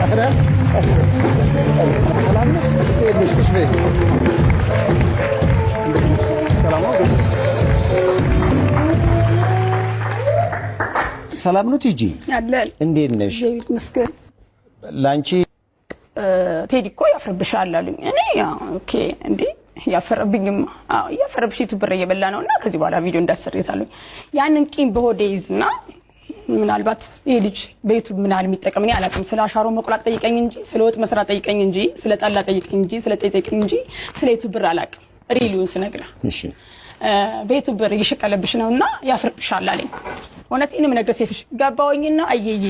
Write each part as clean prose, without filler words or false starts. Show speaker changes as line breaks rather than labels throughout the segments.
ኧረ ሰላም ነሽ? እንዴት ነሽ? ቁጭ በይ። እንዴት ነሽ? ሰላም ነው? ሰላም ነው ቲጂ?
አለን።
እንዴት ነሽ?
እግዚአብሔር ይመስገን።
ለአንቺ
ቴዲ እኮ ያፍርብሻል አሉኝ። እኔ ያው okay እንዴ ያፈረብኝማ፣ አዎ እያፈረብሽ YouTube ብር እየበላ ነው እና ከዚህ በኋላ ቪዲዮ እንዳትሰሪ አሉኝ። ያንን ቂም በሆዴ ይዝና ምናልባት ይህ ልጅ በ YouTube ምን ያህል የሚጠቀም እኔ አላውቅም። ስለ አሻሮ መቁላት ጠይቀኝ እንጂ፣ ስለ ወጥ መስራት ጠይቀኝ እንጂ፣ ስለ ጠላ ጠይቀኝ እንጂ፣ ስለ ጠጅ ጠይቀኝ እንጂ ስለ YouTube ብር አላውቅም። Real ኡን ስነግርህ
እሺ
በ YouTube ብር እየሸቀለብሽ ነው እና ያፍርብሻል አለኝ። እውነቴን የምነግርህ ሴፍሽ ገባሁኝና አየዬ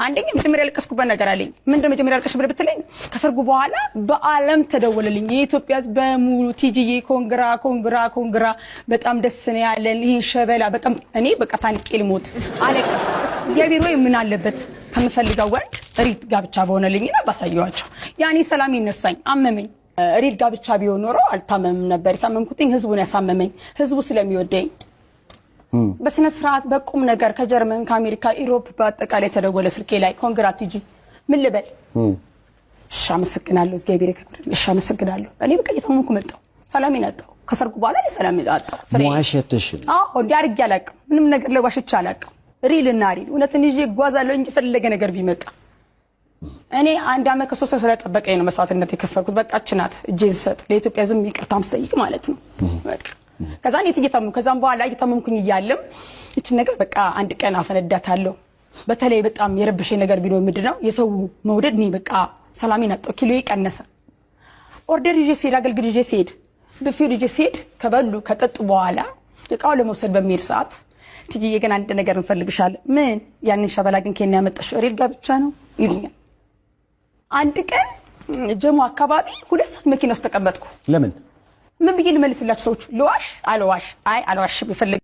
አንደኛ መጀመሪያ ያለቀስኩበት ነገር አለኝ። ምንድን ነው መጀመሪያ ያለቀስኩበት ብትለኝ ከሰርጉ በኋላ በዓለም ተደወለልኝ። የኢትዮጵያ ሕዝብ በሙሉ ቲጂዬ congra congra congra፣ በጣም ደስ ነው ያለን። ይህ ሸበላ በቃ እኔ በቃ ታንቄ ልሞት አለቀስኩ። እግዚአብሔር ወይ ምን አለበት ከምፈልገው ወንድ real ጋብቻ በሆነልኝና ባሳየዋቸው። ያኔ ሰላም ይነሳኝ አመመኝ። Real ጋብቻ ቢሆን ኖሮ አልታመምም ነበር። የታመምኩትኝ ህዝቡን ያሳመመኝ ህዝቡ ስለሚወደኝ በስነ ስርዓት በቁም ነገር ከጀርመን፣ ከአሜሪካ፣ Europe በአጠቃላይ የተደወለ ስልኬ ላይ congra ቲጂ ምን ልበል? እሺ አመሰግናለሁ፣ እግዚአብሔር ይክብርልኝ። እሺ አመሰግናለሁ። እኔ በቃ እየታመምኩ መጣሁ። ሰላሜን አጣሁ። ከሰርጉ በኋላ እኔ ሰላሜን አጣሁ።
መዋሸትሽን
አዎ እንዲህ አድርጌ አላውቅም። ምንም ነገር ላይ ዋሽቼ አላውቅም። Real እና real እውነትን ይዤ እጓዛለሁ እንጂ ፈለገ ነገር ቢመጣ እኔ 1 ዓመት ከ3 ወር ስለጠበቀኝ ነው መስዋዕትነት የከፈልኩት። በቃ እች ናት እጄን ስሰጥ ለኢትዮጵያ ዝም ይቅርታም ስጠይቅ ማለት ነው። በቃ ከዛ እኔ እየታመምኩ ከዛም በኋላ እየታመምኩኝ እያለም እችን ነገር በቃ አንድ ቀን አፈነዳታለሁ። በተለይ በጣም የረበሸኝ ነገር ቢኖር ምንድን ነው የሰው መውደድ። እኔ በቃ ሰላሜን አጣሁ። ኪሎዬ ቀነሰ። Order ይዤ ስሄድ፣ አገልግል ይዤ ስሄድ፣ ብፌ ይዤ ስሄድ ከበሉ ከጠጡ በኋላ እቃው ለመውሰድ በሚሄድ ሰዓት ትጂዬ ግን አንድ ነገር እንፈልግሻለን። ምን? ያንን ሸበላ ግን ከኔ ያመጣሽው real ጋብቻ ነው ይሉኛል። አንድ ቀን ጀሞ አካባቢ 2 ሰዓት መኪና ውስጥ ተቀመጥኩ።
ለምን?
ምን ብዬ ልመልስላችሁ? ሰዎቹ ልዋሽ አልዋሽ? አይ አልዋሽም። የፈለገ